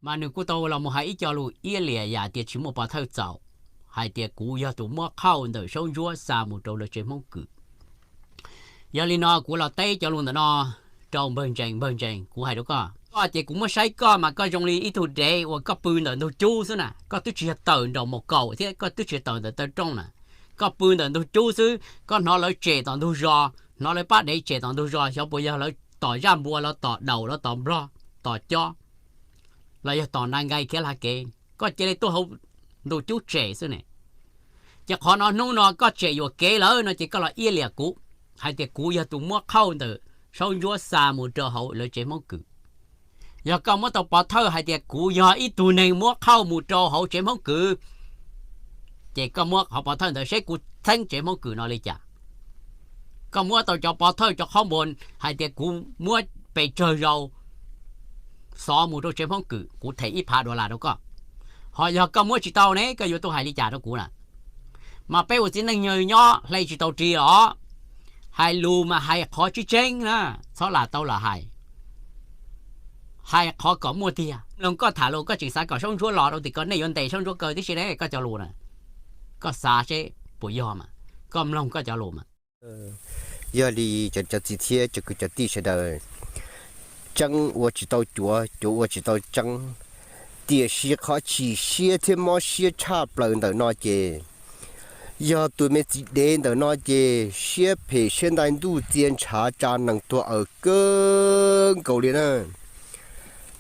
Mas nws kuj tau los mus hais ib co lus iab liam yam tias tsis muaj pov thawj txaus, hais tias kuv yog tus muab qhauj ntawm Saub Ntsuab xa mus rau lawv tsev Hmoob Kwm. Yog li no kuv los teb cov lus ntawm no rau npawg Ntsees. Npawg Ntsees, kuv hais rau koj, koj ces kuv muab saib koj mas koj zoo li ib tug dev uas koj pw ntawm ntug cub xwb na, koj twb tsis yog tawm nraum maus kaum thiab koj twb tsis yog tawm ntawm taw rooj na. Koj pw ntawm ntug cub xwb, koj hnov lawv tsem tom ntug zos, hnov lawv pab dev tsem tom ntug zos, xyov puas yog lawv tom zaj npua los tom daum los tom nplog, tom cob, los yog tom na nkai khiav hla kev, koj cia li tuaj hauv ntu cub tsem xwb ne. Ces qhov no hnub no koj tsem yuam kev lawm no ces koj los iab liam kuv, hais tias kuv yog tus muab qhauj ntawm Saub Ntsuab xa mus rau hauv lawv tsev Hmoob Kwm. Yog koj muab tau pov thawj hais tias kuv yog ib tug neeg muab qhauj mus rau hauv tsev Hmoob Kwm, ces koj muab qhov pov thawj ntawd seb kuv txheeb tsev Hmoob Kwm no li cas. Koj muab tau cov pov thawj cov qhov npua hais tias kuv muab pes tsawg zaus xov mus rau tsev Hmoob Kwm, kuv them ib phav dollar rau koj. Ho yog koj muab tsis tau ne, koj yuav tuaj hais li cas rau kuv na? Mas peb ua txiv neej nyob hle tsis tau ris los, hais lus mas hais qhov tseeb tseeb na, txhob lam tau lam hais, hais qhov kom muaj tiag. Mloog koj tham lus koj tseem xav kom Saub Ntsuab los rau tim ko, nej yuav ntes Saub Ntsuab kaw tib si ne koj cov lus na. Koj xav seb puas yog mas, koj mloog koj cov lus mas. Yog li cov txiv thiab cov kwv cov tij sawv daws, tseeb ua tsis tau cuav, cuav ua tsis tau tseeb, tiam sis qhov chim siab thiab mob siab tshaj plaws ntawm no ces yog tus me txiv dev ntawm no ces siab phem siab ntais ntuj txia ntshav tsa nees tuag awm kawg nkaus li na.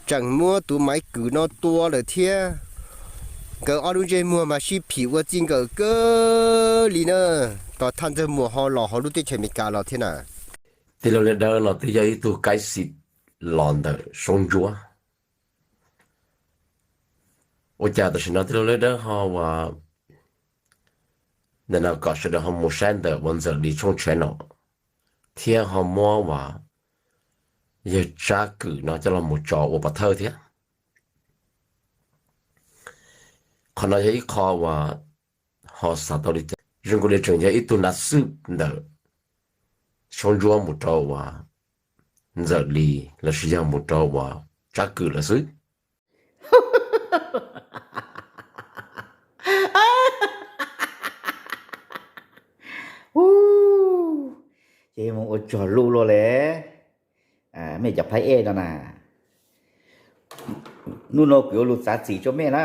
Tseem muab tus Maiv Kwm no tua lawm thiab. Nkawd ob lub ntsej muag mas sib phim ua txij nkawm kawg li na. Tos thaj Ntxawg Muas ho los hauv lub teb chaws Amelikas los thiab na. Tij laug Liaj Dawb no twb yog ib tug kaib xim los ntawm Saub Ntsuab. Ua cas tam sim no tij laug Liaj Dawb ho ua ntawm no kom sawv daws ho mus saib ntawm uas Ntxawm Lis tshooj channel thiab ho muab uas yawg Tsab Kwm no coj los mus tso ua pov thawj thiab. Qhov no yog ib qho uas ho xav tau li cas? Zoo nkaus li tseem yog ib tug nav xwb ntawm Saub Ntsuab mus rau uas Ntxawm Lis lossis yog mus rau uas Tsab Kwm lawm xwb. Ces mus ua tsuag luj luaj li. Mej cov phab ej no na, hnub no kuv yuav lug txav txim rua mej na.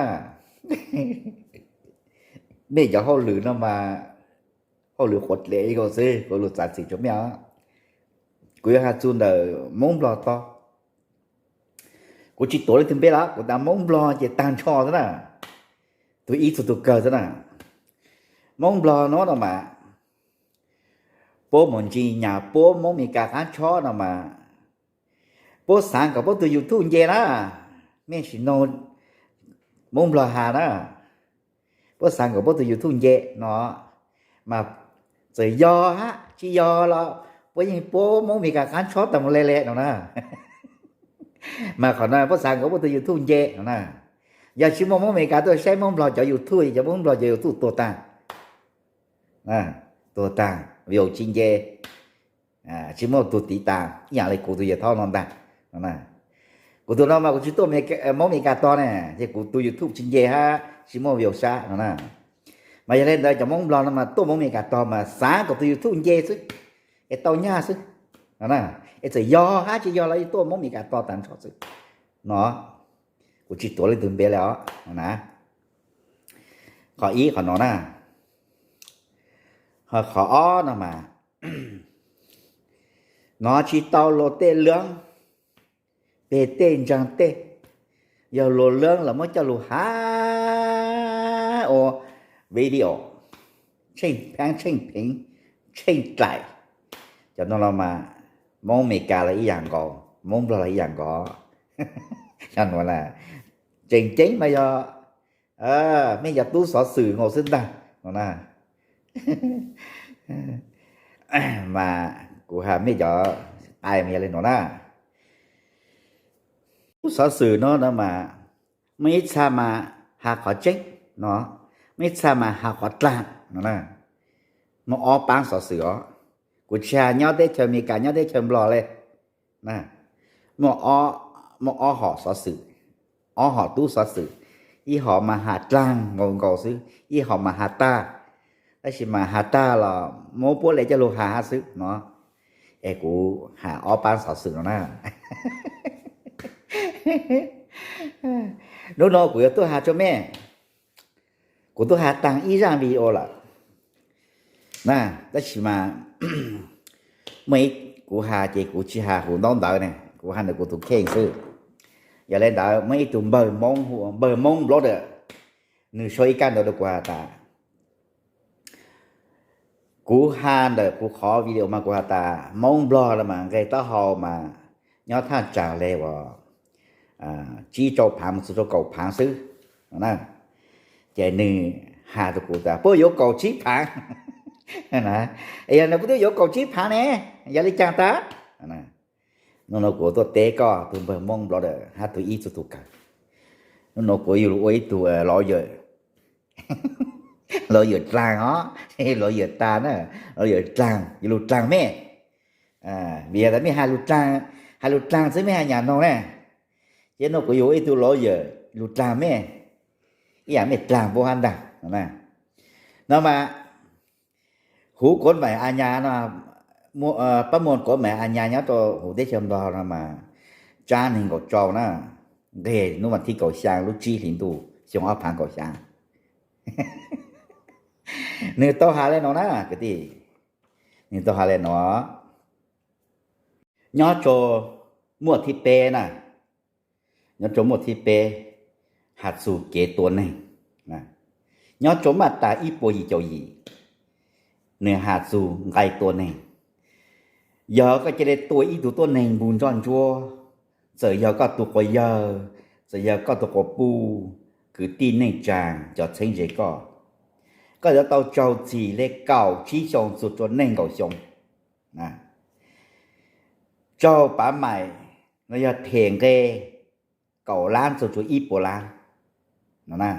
Mej cov hauj lwm no mas hauj lwm quav dlev ib ko xwb, kuv lug txav txim rua mej os. Kuv yuav has txug ntawm Moob Nplog tog. Kuv tsis tuav leej twg npe los kuv tas Moob Nplog ces tag nrho xwb na. Tug ib txug tug kawg xwb na. Moob Nplog no no mas puab mus ntsis nyam puab Moob Meskas qaab tshob no mas puab xaav kom puab tug YouTube nce na. Mej sim noog Moob Nplog has na, puab xaav kom puab tug YouTube nce no, mas txawm yog hab tsis yog los puab yeej puab Moob Meskas qaab tshob tag mus le le no na. Mas qhov no puab xaav kom puab tug YouTube nce no na. Yog tsis muaj Moob Meskas tuaj saib Moob Nplog cov YouTube, cov Moob Nplog cov YouTube tuag taag, tuag taag, view tsis nce, tsis muaj tug tiv tas ib yaam le kuv tug yawg thaub no ntag no na. Kuv tug no mas kuv tsis tuaj Moob Meskas tog ne, ces kuv tug YouTube tsis nce hab tsis muaj view sab no na. Mas yog le ntawd cov Moob Nplog no mas tuaj Moob Meskas tog mas xaav kom tug YouTube nce xwb, es tau nyaj xwb no na. Es txawm yog hab tsis yog los yeej tuaj Moob Meskas tog tag nrho xwb no. Kuv tsis tuav leej twg npe le os no na. Qhov ib qhov no na. Ho qhov ob no mas, nov tsis tau luag tej luab, peg tej ntsaag tej, yog luag luab los muab coj lug has ua video tsheej pheeb tsheej pheev, tsheej dlaim. Cov no los mas Moob Meskas los ib yaam nkaus, Moob Nplog los ib yaam nkaus. Cov nuav na, tseem ceeb mas yog mej cov tub xov xwm nkaus xwb ntag no na. Mas kuv has mej cov qai mas yog le nuav na. Tub xov xwm no no mas, muaj ib txha mas has qhov tseeb no, muaj ib txha mas has qhov dlaag no na. Muaj ob paab xov xwm os. Kuv tsis has nyob teb chaws Amelikas nyob teb chaws Nplog le. Muaj ob hom xov xwm. ob hom tub xov xwm, ib hom mas has dlaag nkaus nkaus xwb, ib hom mas has tag, tab sis mas has tag los muab puab le coj lug has hab xwb no. Es kuv has ob paab xov xwm no na. Nub no kuv yuav tuaj has rua mej, kuv tuaj has taag ib zaaj video lawm na, tab sis mas muaj ib, kuv has ces kuv tsis has huv ntaub ntawv ne, kuv has ntawm kuv tug kheej xwb. Yog le ntawd muaj ib tug npawg Moob, npawg Moob Nplog ntawd, nwg sau ib kab ntawv rua kuv has tas, kuv has ntawm kuv qhov video mas kuv has tas Moob Nplog los mas nqeg taub hau mas nyob thaj tsam le uas tsib rau phaav mus txug rau kaum phaav xwb na. Ces nwg has rua kuv tas puab yuav kaum tsib phaav. Yog no puab twb yuav kaum tsib phaav ne, yog le caag tas? Nub no kuv tuaj teb koj tug npawg Moob Nplog ntawd hab tug ib txug tug kawg. Nub no kuv yuav lug ua ib tug lawyer, lawyer dlaag os, lawyer tas na, lawyer dlaag, yuav lug dlaag mej. Vim yog tas mej has lug dlaag xwb mej has nyam noog ne, ces nub no kuv yuav ua ib tug lawyer lug dlaag mej, ib yaam mej dlaag puab hab ntaag. No mas huv kov maim a nyas no, pab muaj kov maim a nyas nyob rau huv teb chaws Nplog no mas tsaab neeg nkaum rau na, nqeg nub vas thib kaum xyaa lub tsib hlis ntuj xyoo ob phaav kaum xyaa. Nwg tau has le nuav na kwv tij, nwg tau has le nuav. Nyob rua muaj thib peb na, nyob rua muaj thib peb has txug kev tua neeg. Nyob rua maj tas ib puas yim caum yim, nwg has txug nqai tua neeg. Yog koj ca le tua ib tug tuab neeg npug ntsoj ntsuab, txawm yog koj tug quas yawg, txawm yog koj tug quas puj, kwv tij neej tsaa, cov txheeb ze koj, koj yuav tau raug txim le kaum tsib xyoo txug rua neeg nkaum xyoo. Raug pav maim los yog them nqe kaum lab txug rua ib puas lab no na.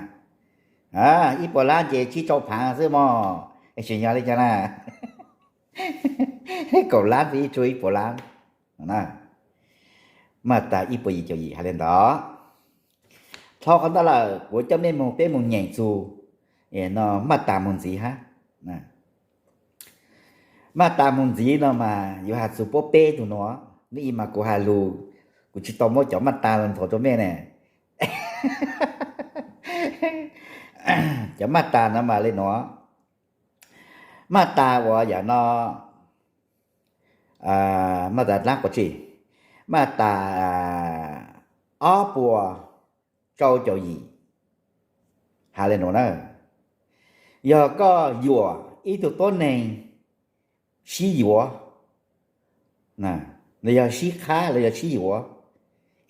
Ib puas lab ces tsib rau phaav xwb mog, tsis yog le caag na. Kaum lab txug ib rua ib puas lab no na. Maj tas ib puas yim caum yim has le ntawd. Dlhau qhov ntawd lawm kuv coj mej moog peb moog nyeem txug no maj tas moog ntxiv hab. Maj tas moog ntxiv no mas yuav has txug puab peb tug nuav. Nub i mas kuv has lug, kuv tsis tau muab cov maj tas los nthuav rua mej ne. Cov maj tas no mas le nuav, maj tas uas yam no, maj tas dlaab quas tsij, maj tas ob puas rau caum yim has le nuav na. Yog koj yuam ib tug tuab neeg sib yuav, los yog sib qhab los yog sib yuav,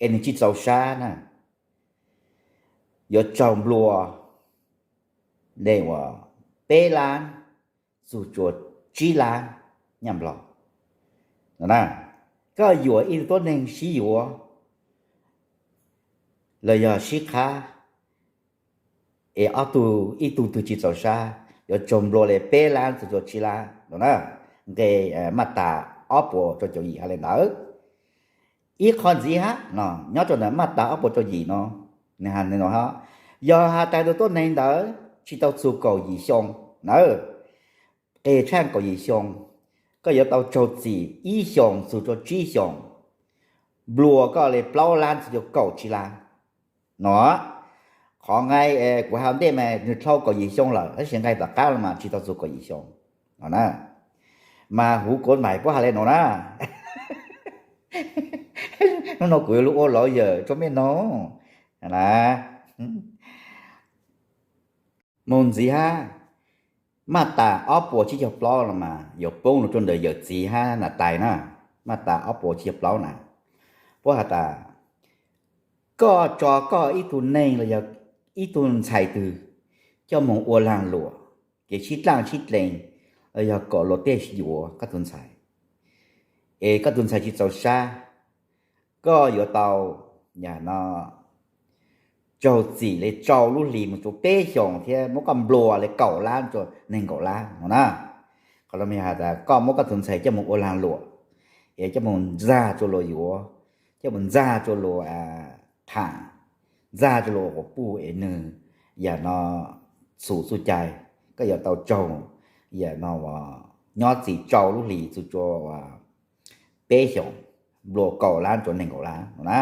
es nws tsis txaus sab na, yuav raug nplua le uas peb lab txug rua tsib lab nyaj nplog no na. Koj yuam ib tug tuab neeg sib yuav los yog sib qhab, es ob tug ib tug twg tsis txaus sab, yuav raug nplua le peb lab txug rua tsib lab no na. Nqe maj tas ob puas rau caum yim has le ntawd. Ib qho ntxiv hab no, nyob rau ntawm maj tas ob puas rau yim no, nwg has le nuav hab, yog has tas tug tuab neeg ntawd tsis tau txug kaum yim xyoo na, qeg tshaaj kaum yim xyoo, koj yuav tau raug txim ib xyoos txug rua tsib xyoos, nplua koj le plaub lab txug rua kaum tsib lab no. Qhov nqai kuv has ntej mas nwg dlhau kaum yim xyoo lawm, tab sis nqai tom qab los mas tsis tau txug kaum yim xyoo no na. Mas huv kov maim puab has le nuav na. Nub no kuv yuav lug ua lawyer rua mej noog na. Moog ntxiv hab, maj tas ob puas tsib caug plaub no mas yuav poob lug rua ntawm yawm txiv hab nam tais na. Maj tas ob puas tsib caug plaub na, puab has tas koj tso koj ib tug neeg los yog ib tug ntxhais twg coj moog ua laag luam, kev sib dlaaj sib dleeg, los yog kom luag tej yuav koj tug ntxhais, es koj tug ntxhais tsis txaus sab, koj yuav tau, yam no, raug txim le rau lub hlis mus rua peb xyoos thiab muab koj nplua le kaum lab rua neeg nkaum lab no na. Qhov no mas has tas koj muab koj tug ntxhais coj moog ua laag luam, es coj moog ntxag rua luag yuav, coj moog ntxag rua luag thaam, ntxag rua luas quas puj es nwg yam no txhum txuj cai, koj yuav tau tsaug yam no nyob txim rau lub hlis txug rua peb xyoos, nplua kaum lab rua neeg nkaum lab no na.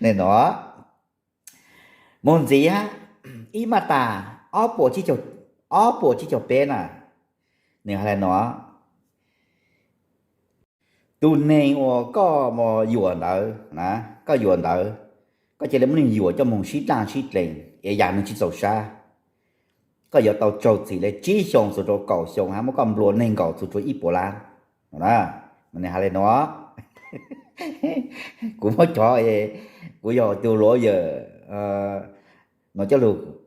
Nwg nuav moog ntxiv hab, ib maj tas ob puas tsib caug peb na, nwg has le nuav: Tug neeg uas koj yuam ntawd, koj yuam ntawd, koj ca le muab nwg yuam coj moog sib dlaaj sib dlees es yam nwg tsi txaus sab, koj yuav tau raug txim le tsib xyoos txug rua kaum xyoo hab muab koj nplua neeg nkaum txug rua ib puas lab no na. Nwg has le nuav. Kuv muab cov, kuv yog tug lawyer, no,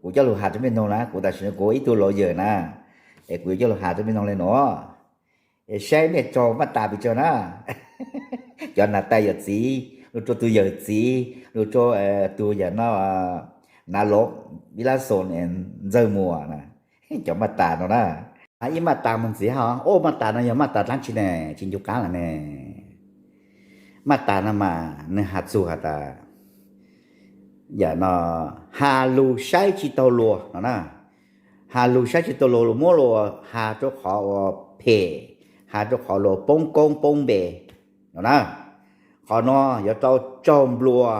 kuv coj lug has rua mej noog na, kuv tam sim no kuv ib tug lawyer na, es kuv yuav coj lug has rua mej noog le nuav. Es saib mej raug maj tas pes tsawg na. Cov nas tais yawm txiv, lug rua tug yawm txiv, lug rua tug yam no, nav lov, vib lab xoo, ntxawg muas na, cov maj tas no na. Ib maj tas moog ntxiv hab, o, maj tas no yog maj tas dlaab tsi ne, tsi ncu qaab lawm ne. Maj tas no mas nwg has txug has tas, yam no, has lug saib tsi taug luag no na. Has lug saib tsi taug luag, muab luag has rua qhov uas phem, has rua qhov luag poob koob poob npe no na. Qhov no yuav tau raug nplua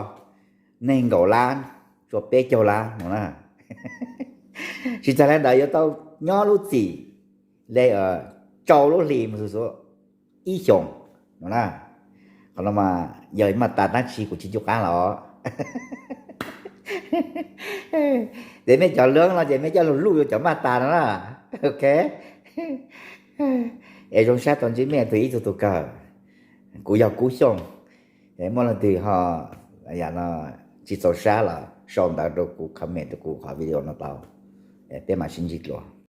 neeg nkaum lab rua peb caug lab no na. Tsi txag le ntawd yuav tau nyob lub txim le rau lub hlis moog txug ib xyoos no na. Qhov no mas yog maj tas dlaab tsi kuv tsi ncu qaab los. Ces mej cov lab no ces mej coj lug luj yuav cov maj tas no na. Ok. Es zoo sab tau ntsib mej tug ib tug tug kawg. Kuv yog Kub Xyooj. Muaj leej twg ho yam no tsi txaus sab los sau ntawv rua kuv, comment rua kuv qhov video no tau. Peb mam sib ntsib dlua.